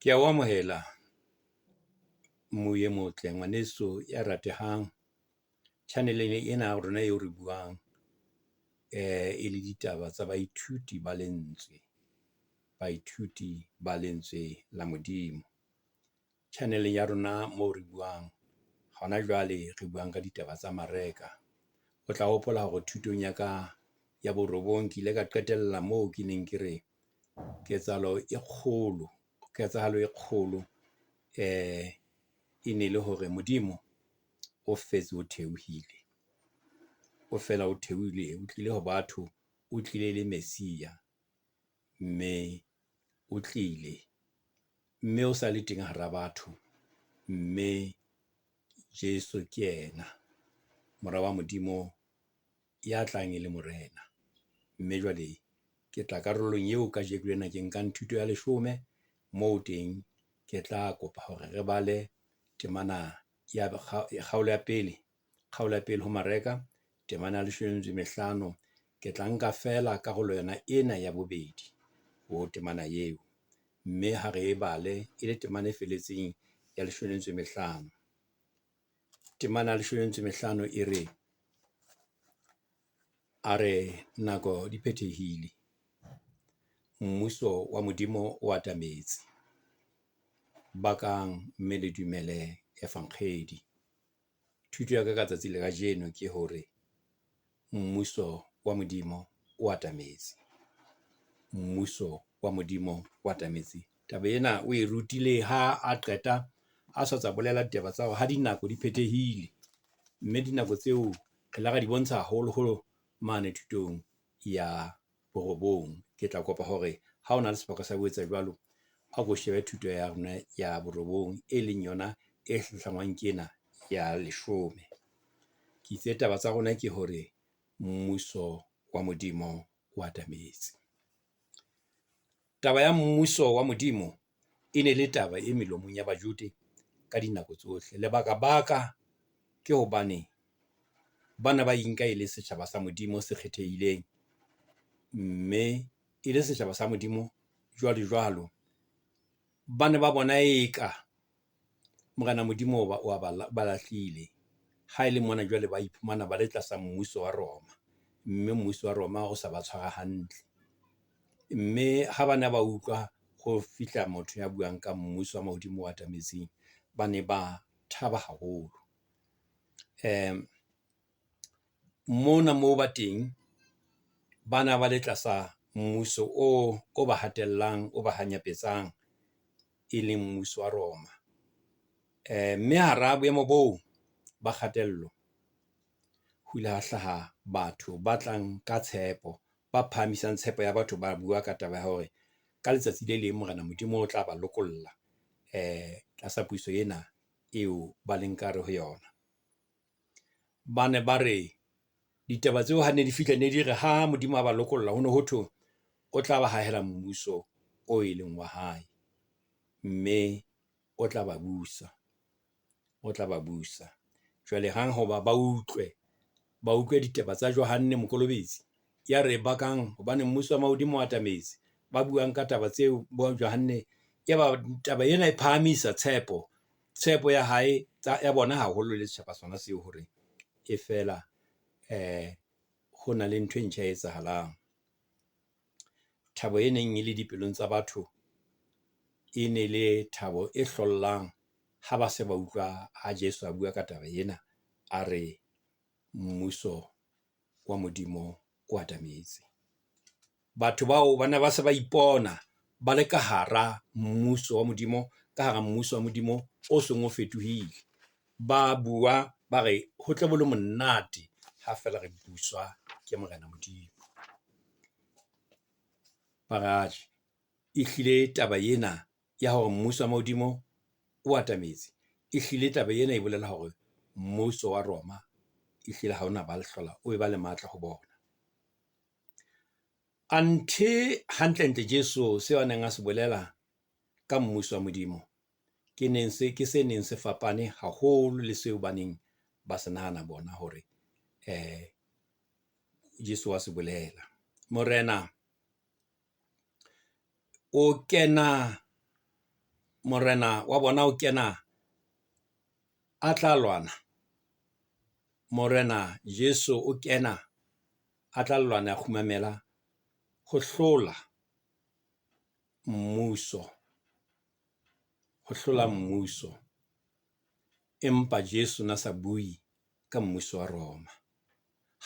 Ke a o amohela moye motle ngwaneso ya ratehang channel-eng ena ya rona eo re buang e le ditaba tsa baithuti ba lentswe, baithuti ba lentswe la Modimo. Channel-eng ya rona moo re buang hona jwale re buang ka ditaba tsa Mareka. O tla hopola hore thutong ya ka ya borobong ke ile ka qetella moo ke neng ke re ketsahalo e kgolo, ketsahalo e kgolo e ne le hore Modimo o fetse o theohile, o fela o theohile o tlile ho batho, o tlile le Messia. Mme o tlile, mme o sale teng hara batho, mme Jesu ke yena Mora wa Modimo ya tlang e le Morena. Mme jwale ke tla karolong eo kajeko lena ke nkang thuto ya leshome, moo teng ke tla kopa hore re bale temana ya kgaolo ya pele, kgaolo ya pele ho Mareka temana ya leshome le metso e mehlano. Ke tla nka feela karolo yona ena ya bobedi ho temana eo, mme ha re e bale e le temana e felletseng ya leshome le metso e mehlano. Temana ya leshome le metso e mehlano e re, a re nako di phethehile, mmuso wa Modimo o atametse. Bakang mme le dumele efankgedi. Thuto ya ka ka tsatsi la kajeno ke hore mmuso wa Modimo o atametse, mmuso wa Modimo o atametse. Taba ena o e rutile ha a qeta a sa tswa bolela ditaba tsa hore ha dinako di phethehile, mme dinako tseo re la ra di bontsha haholoholo mane thutong ya borobong. Ke tla kopa hore ha hona le sebaka sa ho etsa jwalo, a ko shebe thuto ya rona ya borobong, e leng yona e hlahlamang ke ena ya leshome. Ke itse taba tsa rona ke hore mmuso wa Modimo o atametse. Taba ya mmuso wa Modimo e ne le taba e melomong ya Bajode ka dinako tsohle. Lebaka baka ke hobane bana ba inka e le setjhaba sa Modimo se kgethehileng, mme e le setjhaba sa Modimo jwalo jwalo. Ba ne ba bona eka Morena Modimo o ba wa ba lahlile. Ha e le mona jwale ba iphumana ba le tlasa mmuso wa Roma, mme mmuso wa Roma o sa ba tshwara hantle. Mme ha ba na ba utlwa ho fihla motho ya buang ka mmuso wa mahodimo o atametseng, ba ne ba thaba haholo. Mona moo ba teng ba na ba le tlasa mmuso o ba hatellang, o ba hanyapetsang, e leng mmuso wa Roma. Mme hara boemo boo ba kgatello, ho ile hwa hlaha batho ba tlang ka tshepo, ba phahamisang tshepo ya batho, ba bua ka taba ya hore ka letsatsi le leng Morena Modimo o tla ba lokolla tlasa puso ena eo ba leng ka hare ho yona. Ba ne ba re ditaba tseo ha ne di fihla ne di re ha Modimo a ba lokolla, ho no ho thwe o tla ba hahela mmuso o e leng wa hae, mme o tla ba busa, o tla ba busa. Jwale hang hoba ba utlwe, ba utlwe ditaba tsa Johanne Mokolobetsi ya re bakang hobane mmuso wa mahodimo o atametse. Ba buang ka taba tseo bo Johanne, ya ba taba ena e phahamisa tshepo, tshepo ya hae ya bona haholo le setjhaba sona seo hore e fela ho na le ntho e ntjha e etsahalang. Thabo e neng e le dipelong tsa batho, e ne le thabo e hlollang ha ba se ba utlwa ha Jesu a bua ka taba ena, a re mmuso wa Modimo o atametse. Batho bao ba ne ba se ba ipona ba le ka hara mmuso wa Modimo, ka hara mmuso wa Modimo o seng o fetohile. Ba bua ba re ho tla be ho le monate ha feela re buswa ke Morena Modimo. Ba re atjhe, ehlile taba ena ya hore mmuso wa mahodimo o atametse, ehlile taba ena e bolela hore mmuso wa Roma ehlile ha ona ba hlola o e ba le matla ho bona. Anthe hantlentle Jesu seo a neng a se bolela ka mmuso wa Modimo, ke neng se ke se neng se fapane haholo le seo ba neng ba se nahana bona hore Jesu wa se bolela. Morena o kena Morena wa bona o kena a tla lwana. Morena Jesu o kena a tla lwana, a kgumamela ho hlola mmuso, ho hlola mmuso. Empa Jesu o na sa bue ka mmuso wa Roma.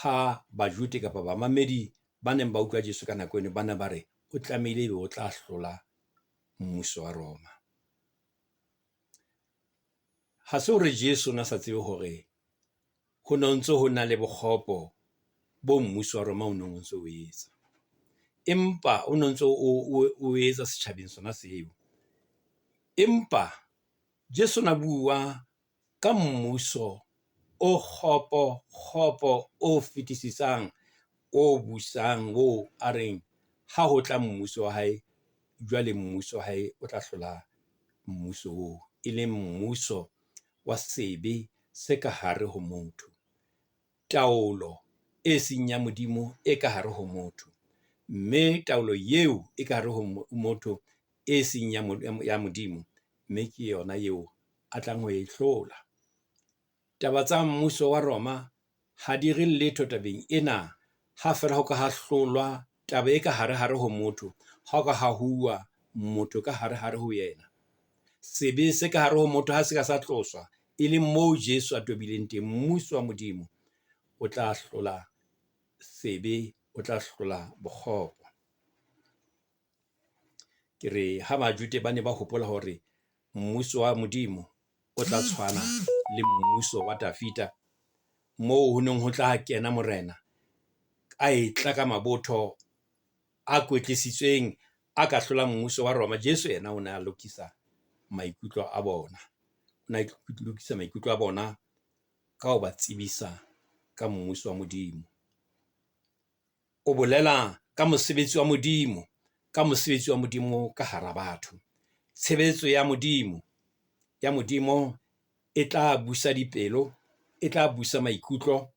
Ha Bajude kapa bamamedi ba neng ba utlwa Jesu ka nako eno, ba ne ba re o tlamehile ebe o tla hlola mmuso wa Roma. Ha se hore Jesu o na sa tsebe hore ho no ntso ho na le bokgopo bo mmuso wa Roma o nong o ntso o etsa. Empa o no ntso o etsa setjhabeng sona seo. Empa Jesu o na bua ka mmuso o kgopo, kgopo o fetisisang, o busang, oo a reng ha ho tla mmuso wa hae, jwale mmuso wa hae o tla hlola mmuso oo. E leng mmuso wa sebe se ka hare ho motho. Taolo e seng ya Modimo e ka hare ho motho. Mme taolo eo e ka hare ho motho e seng ya Modimo, mme ke yona eo a tlang ho e hlola. Taba tsa mmuso wa Roma ha di re letho tabeng ena, ha fela ho ka ha hlolwa taba e ka hare hare ho motho. Ha o ka hahuwa motho ka hare hare ho yena. Sebe se ka hare ho motho ha se ka sa tloswa, e leng moo Jesu a tobileng teng. Mmuso wa Modimo o tla hlola sebe, o tla hlola bokgopo. Ke re ha Bajude ba ne ba hopola hore mmuso wa Modimo o tla tshwana le mmuso wa Davida, moo ho neng ho tla kena morena a etla ka mabotho a kwetlisitsweng, a ka hlolang mmuso wa Roma. Jesu yena o ne a lokisa maikutlo a bona. O na lokisa maikutlo a bona ka ho ba tsebisa ka mmuso wa Modimo. O bolela ka mosebetsi wa Modimo, ka mosebetsi wa Modimo ka hara batho. Tshebetso ya Modimo, ya Modimo e tla busa dipelo, e tla busa maikutlo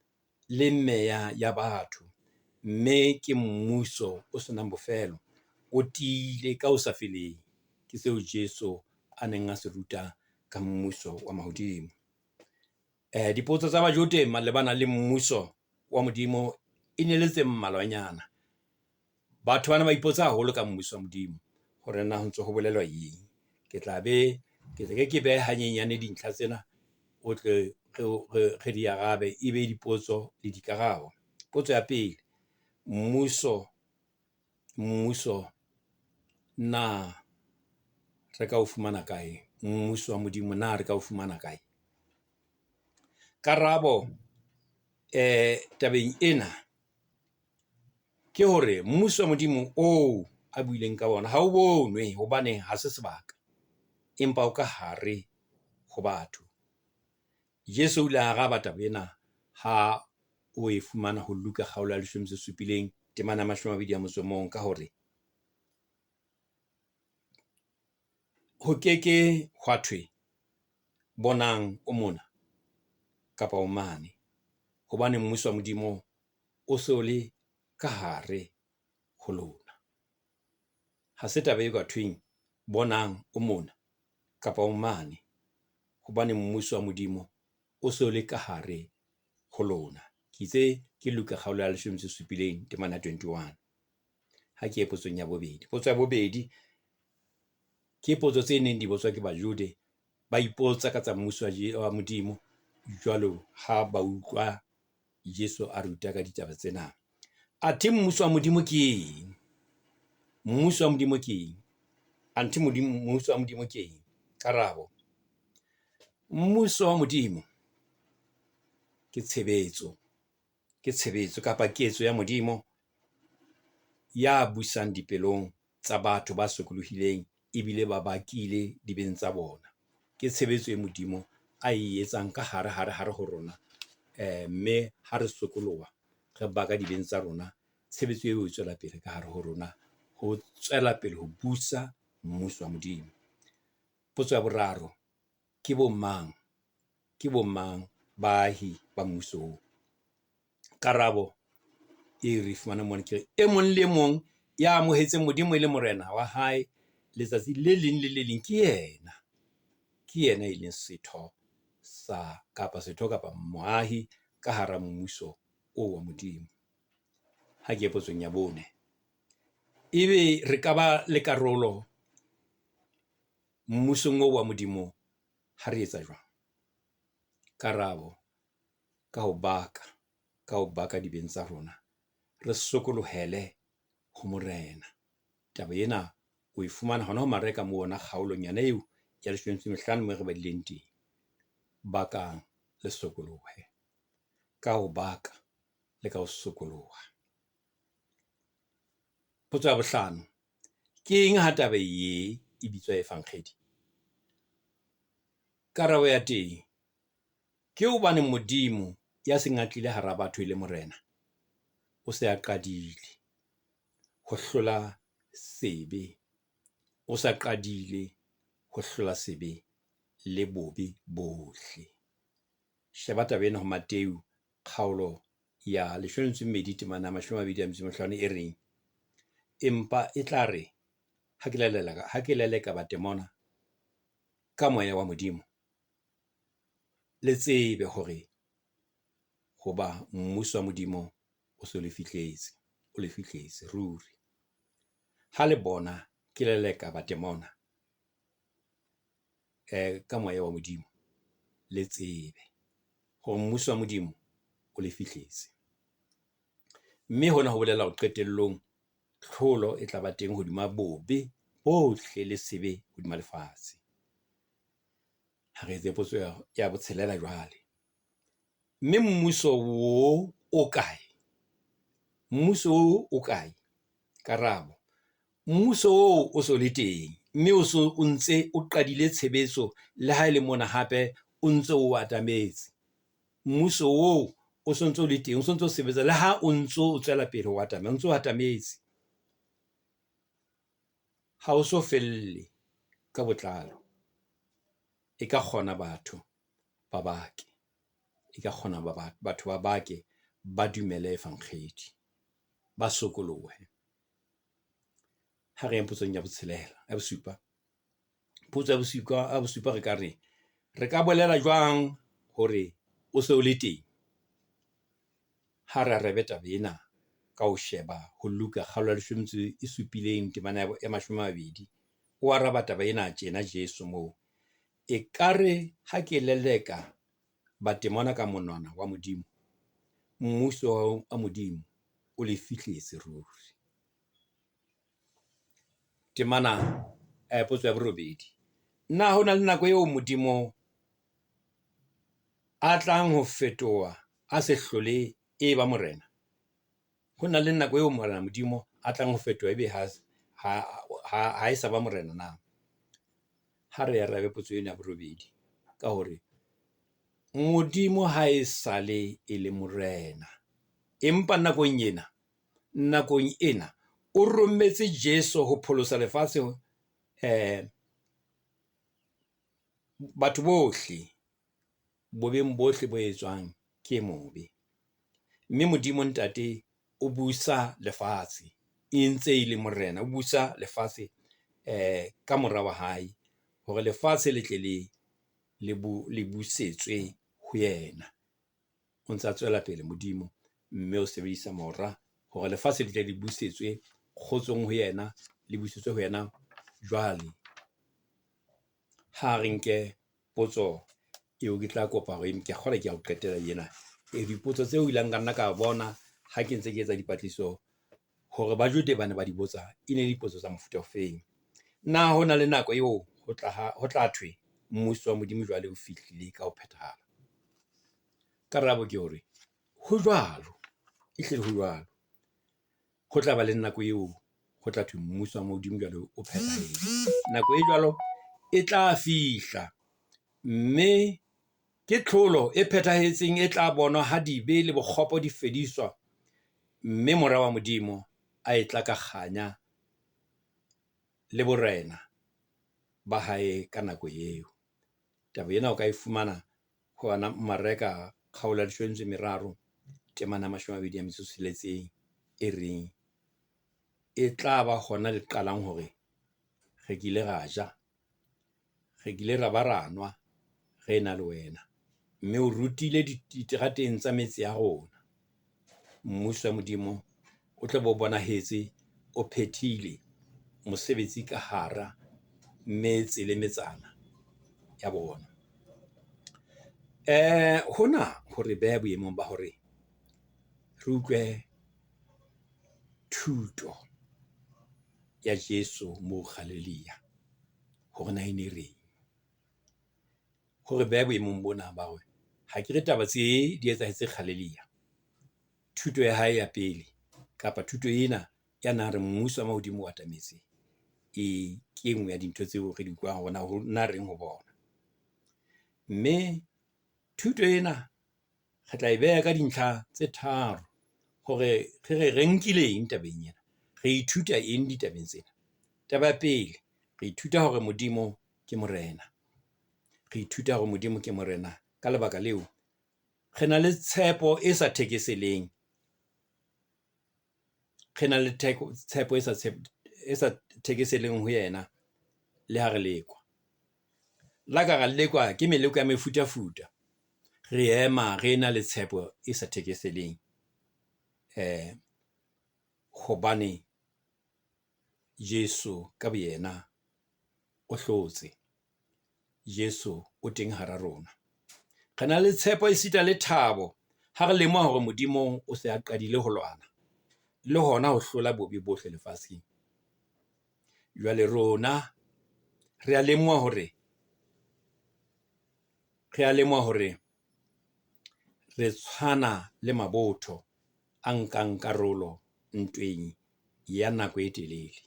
le meya ya batho. Mme ke mmuso o senang bofelo, o tiile ka ho sa feleng. Ke seo Jesu a neng a se ruta ka mmuso wa mahodimo. Dipotso tsa Bajode malebana le mmuso wa Modimo e ne le tse mmalwanyana. Batho bana ba ipotsa haholo ka mmuso wa Modimo hore na ho ntso ho bolelwa eng. Ke tla be ke tle ke behe hanyenyane dintlha tsena, o tle re di arabe, e be dipotso le dikarabo. Potso ya pele, mmuso mmuso na re ka o fumana kae? Mmuso wa Modimo na re ka o fumana kae? Karabo tabeng ena ke hore mmuso wa Modimo oo a buileng ka ona ha o bonwe hobane ha se sebaka, empa o ka hare ho batho. Jesu o ile a araba taba ena ha o e fumana ho Luka kgaolo ya leshome metso e supileng temana ya mashome a mabedi a motso o mong ka hore, ho keke hwa thwe bonang o mona kapa o mane, hobane mmuso wa Modimo o so le ka hare ho lona. Ha se taba e ka thweng bonang o mona kapa o mane, hobane mmuso wa Modimo o so le ka hare ho lona. Ke itse ke Luka kgaolo ya leshome metso e supileng temana ya 21. Ha ke ye potsong ya bobedi. Potso ya bobedi ke potso tse neng di botswa ke Bajode, ba ipotsa ka tsa mmuso wa Modimo jwalo ha ba utlwa Jesu a ruta ka ditaba tsena. Athe mmuso wa Modimo ke eng? Mmuso wa Modimo ke eng? Anthe Modimo, mmuso wa Modimo ke eng? Karabo, mmuso wa Modimo ke tshebetso, ke tshebetso kapa ketso ya Modimo ya busang dipelong tsa batho ba sokolohileng ebile ba bakile dibeng tsa bona. Ke tshebetso e Modimo a e etsang ka hare hare hare ho rona. Mme ha re sokoloha, re baka dibeng tsa rona, tshebetso eo e tswela pele ka hare ho rona, ho tswela pele ho busa mmuso wa Modimo. Potso ya boraro, ke bo mang, ke bo mang baahi ba mmuso oo? Karabo e re fumanang mona ke e mong le e mong ya amohetseng Modimo e le Morena wa hae, letsatsi le leng le le leng ke yena, ke yena e leng setho sa kapa setho kapa moahi ka hara mmuso oo wa Modimo. Ha ke ye potsong ya bone, ebe re ka ba le karolo mmusong oo wa Modimo ha re etsa jwang? Karabo, ka ho baka, ka ho baka dibeng tsa rona, re sokolohele ho Morena. Taba ena o e fumana hona ho Mareka moo hona kgaolong yona eo ya leshome le metso e mehlano moo re badileng teng. Bakang le sokolohe, ka ho baka le ka ho sokoloha. Potso ya bohlano, ke eng ha taba ee e bitswa Efankgedi? Karabo ya teng, ke hobane Modimo ya seng a tlile hara batho e le Morena, o se a qadile ho hlola sebe, o sa qadile ho hlola sebe le bobe bohle. Sheba taba ena ho Mateu kgaolo ya leshome le metso e mmedi temana ya mashome a mabedi a metso e mehlano e reng, empa e tla re ha ke ha ke leleka batemona ka moya wa Modimo, le tsebe hore hoba mmuso wa Modimo o so le fihletse, o le fihletse ruri. Ha le bona ke leleka batemona ka moya wa Modimo, le tsebe hore mmuso wa Modimo o le fihletse. Mme hona ho bolela hore qetellong tlholo e tla ba teng hodima bobe bohle le sebe hodima lefatshe. Ha re etse potso ya botshelela jwale, mme mmuso oo o kae? Mmuso oo o kae? Karabo, mmuso oo o so le teng, mme o so o ntse o qadile tshebetso le ha e le mona hape o ntso o atametse. Mmuso oo o sontso o le teng, o sontso o sebetsa le ha o ntso o tswela pele ho atamela, o ntso atametse. Ha o so felle ka botlalo, e ka kgona batho ba bake, e ka kgona batho ba bake, ba dumele efankgedi, ba sokolohe. Ha re yeng potsong ya botshelela, ya bosupa. Potso ya ya bosupa re ka re, re ka bolela jwang hore o se o le teng? Ha re arabe taba ena ka ho sheba ho Luka kgaolo ya leshome e metso e supileng temana ya mashome a mabedi. O araba taba ena tjena Jesu moo, ekare ha ke leleka batemona ka monwana wa Modimo, mmuso wa Modimo o le fihletse ruri. Temana potso ya borobedi, na ho na le nako eo Modimo a tlang ho fetoha a se hlole e ba morena? Ho na le nako eo Morena Modimo a tlang ho fetoha ebe ha e sa ba morena na? Ha re arabe potso ena ya borobedi ka hore Modimo ha e sale e le morena, empa nakong ena, nakong ena o rometse Jesu ho pholosa lefatshe batho bohle bobeng bohle bo etswang ke e mobe. Mme Modimo Ntate o busa lefatshe e ntse e le morena, o busa lefatshe ka mora wa hae hore lefatshe le tle le busetswe ho yena. O ntsa tswela pele Modimo, mme o sebedisa mora hore lefatshe le tle le busetswe kgotsong ho yena, le busetswe ho yena jwale. Ha re nke potso eo ke tla kopa hore ke a kgolwa ke ya ho qetela ena. Dipotso tseo ka nna ka bona ha ke ntse ke etsa dipatlisiso hore Bajode ba ne ba di botsa, e ne le dipotso tsa mofuta ofeng. Na ho na le nako eo ho tla thwe mmuso wa Modimo jwale o fihlile ka ho phethahala? Karabo ke hore, ho jwalo, ehlile ho jwalo. Ho tla ba le nako eo ho tla thwe mmuso wa Modimo jwale o phethahetse. Nako e jwalo e tla fihla, mme ke tlholo e phethahetseng e tla bonwa ha dibe le bokgopo di fediswa, mme mora wa Modimo a etla ka kganya le borena ba hae ka nako eo. Taba ena o ka e fumana ho yona Mareka kgaolo ya leshome le metso e meraro, temana ya mashome a mabedi a metso e tsheletseng e reng, e tla ba hona le qalang hore Re kile ra ja, re kile ra ba ra nwa re na le wena, mme o rutile diterateng tsa metse ya rona. Mmuso wa Modimo o tla be o bonahetse o phethile mosebetsi ka hara metse le metsana ya bona. Hona ho re beha boemong ba hore re utlwe thuto ya Jesu moo Galelia hore na e ne reng. Ho re beha boemong bona ba hore hakere taba tsee di etsahetse Galelia. Thuto ya hae ya pele kapa thuto ena ya na re mmuso wa mahodimo o atametse, e ke e nngwe ya dintho tseo re di utlwang hore na o na reng ho bona. Mme thuto ena re tla e beha ka dintlha tse tharo hore re re re nkile eng tabeng ena. Re ithuta eng ditabeng tsena. Taba ya pele, re ithuta hore Modimo ke Morena. Re ithuta hore Modimo ke Morena. Ka lebaka leo, re na le tshepo e sa thekeseleng. Re na le theko tshepo e sa e sa thekeseleng ho yena le ha re lekwa. Le ha ka ra lekwa ke meleko ya mefutafuta, re ema re na le tshepo e sa thekeseleng. Hobane Jesu ka boyena o hlotse. Jesu o teng hara rona. Re na le tshepo esita le thabo ha re lemoha hore Modimo o se a qadile ho lwana le hona ho hlola bobe bohle lefatsheng. Jwale rona re a lemoha hore re a lemoha hore re tshwana le mabotho a nkang karolo ntweng ya nako e telele.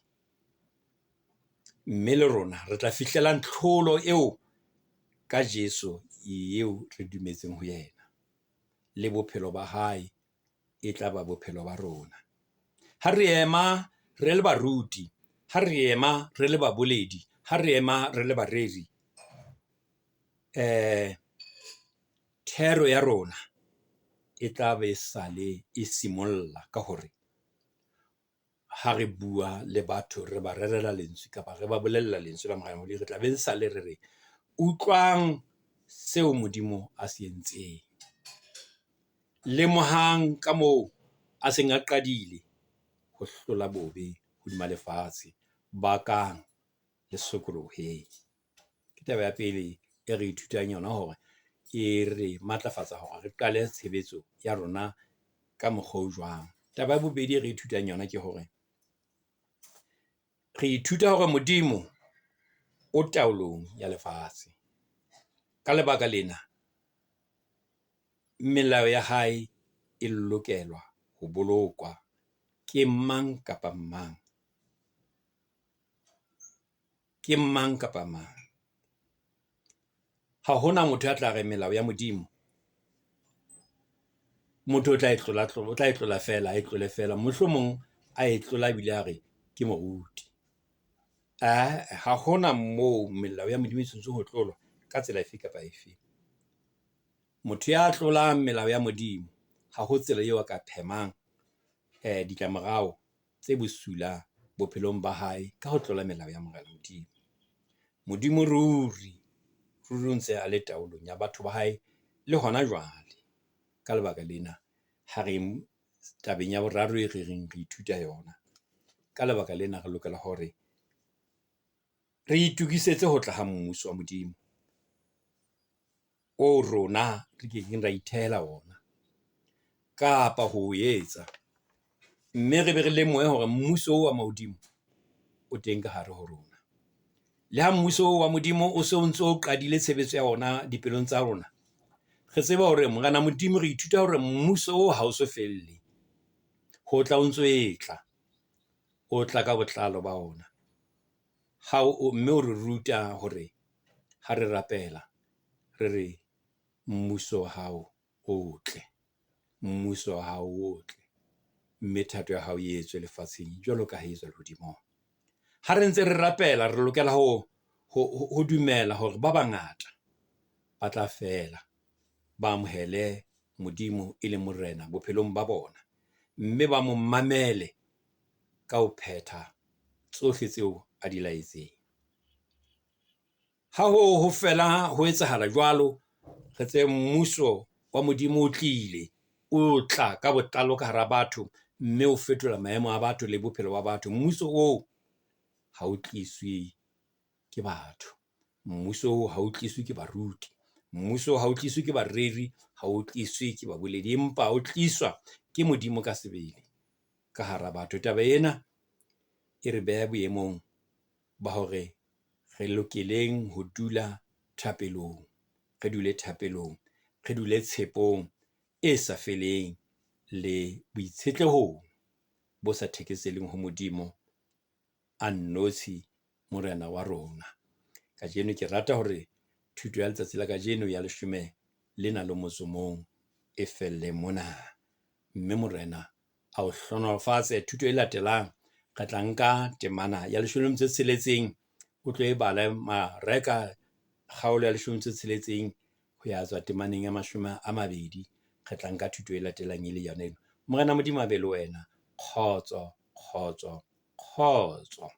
Mme le rona re tla fihlelang tlholo eo ka Jesu eo re dumetseng ho yena. Le bophelo ba hae e tlaba bophelo ba rona. Ha re ema re le baruti, ha re ema re le baboledi, ha re ema re le bareri, thero ya rona e tla be sale e simolla ka hore ha re bua le batho, re ba rerela lentswe kapa re ba bolella lentswe la Morena Modimo, re tla be sale re re utlwang seo Modimo a se entseng. Lemohang ka moo a seng a qadile ho hlola bobe hodima lefatshe. Bakang le sokoloheng. Ke taba ya pele e re ithutang yona hore e re matlafatsa hore re qale tshebetso ya rona ka mokgwa o jwang. Taba ya bobedi e re ithutang yona ke hore, re ithuta hore Modimo o taolong ya lefatshe. Ka lebaka lena, melao ya hae e lokelwa ho bolokwa ke mang kapa mang. Ke mang kapa mang. Ha hona motho ya tla re melao ya Modimo, motho o tla e tlola o tla e tlola feela, a e tlole feela. Mohlomong a e tlola ebile a re ke moruti. Ae, ha hona moo melao ya Modimo e tshwanetse ho tlolwa ka tsela efe kapa efe. Motho ya tlolang melao ya Modimo, ha ho tsela eo a ka phemang ditlamorao tse bosula bophelong ba hae ka ho tlola melao ya Morena Modimo. Modimo ruri, ruri o ntse a le taolong ya batho ba hae le hona jwale. Ka lebaka lena, ha re tabeng ya boraro e re reng re ithuta yona. Ka lebaka lena, re lokela hore re itokisetse ho tla ha mmuso wa Modimo, o rona re kekeng ra ithehela ona kapa ho o etsa. Mme re be re lemohe hore mmuso oo wa mahodimo o teng ka hare ho rona. Le ha mmuso oo wa Modimo o so ntso o qadile tshebetso ya ona dipelong tsa rona. Re tseba hore Morena Modimo, re ithuta hore mmuso oo ha o so felle, ho tla o ntso e tla. O tla ka botlalo ba ona. Ha o, mme o re ruta hore ha re rapela, re re mmuso wa hao o tle. Mmuso wa hao o tle, mme thato ya hao e etswe lefatsheng jwalo ka ha e etswa lehodimong. Ha re ntse re rapela, re lokela ho dumela hore ba bangata ba tla fela ba amohele Modimo e le Morena bophelong ba bona. Mme ba mo mamele ka ho phetha tsohle tseo a di laetseng. Ha hoo ho fela ho etsahala jwalo, re tsebe mmuso wa Modimo o tlile. O tla ka botlalo ka hara batho, mme o fetola maemo a batho le bophelo ba batho. Mmuso oo ha o tliswe ke batho. Mmuso oo ha o tliswe ke baruti. Mmuso ha o tliswe ke bareri, ha o tliswe ke baboledi, empa o tliswa ke Modimo ka sebele ka hara batho. Taba ena e re beha boemong ba hore re lokeleng ho dula thapelong, re dule thapelong, re dule tshepong e sa feleng le boitshetlehong bo sa thekeseleng ho Modimo a nnotshi Morena wa rona. Kajeno ke rata hore thuto ya letsatsi la kajeno ya leshome le nang le motso o mong e felle mona. Mme Morena a o hlohonolofatse. Thuto e latelang re tla nka temana ya leshome le metso e tsheletseng. O tlo e bale Mareka kgaolo ya leshome le metso e tsheletseng ho ya tswa temaneng ya 20. Re tla nka thuto e latelang e le yona eno. Morena Modimo a be le wena. Kgotso, kgotso, kgotso.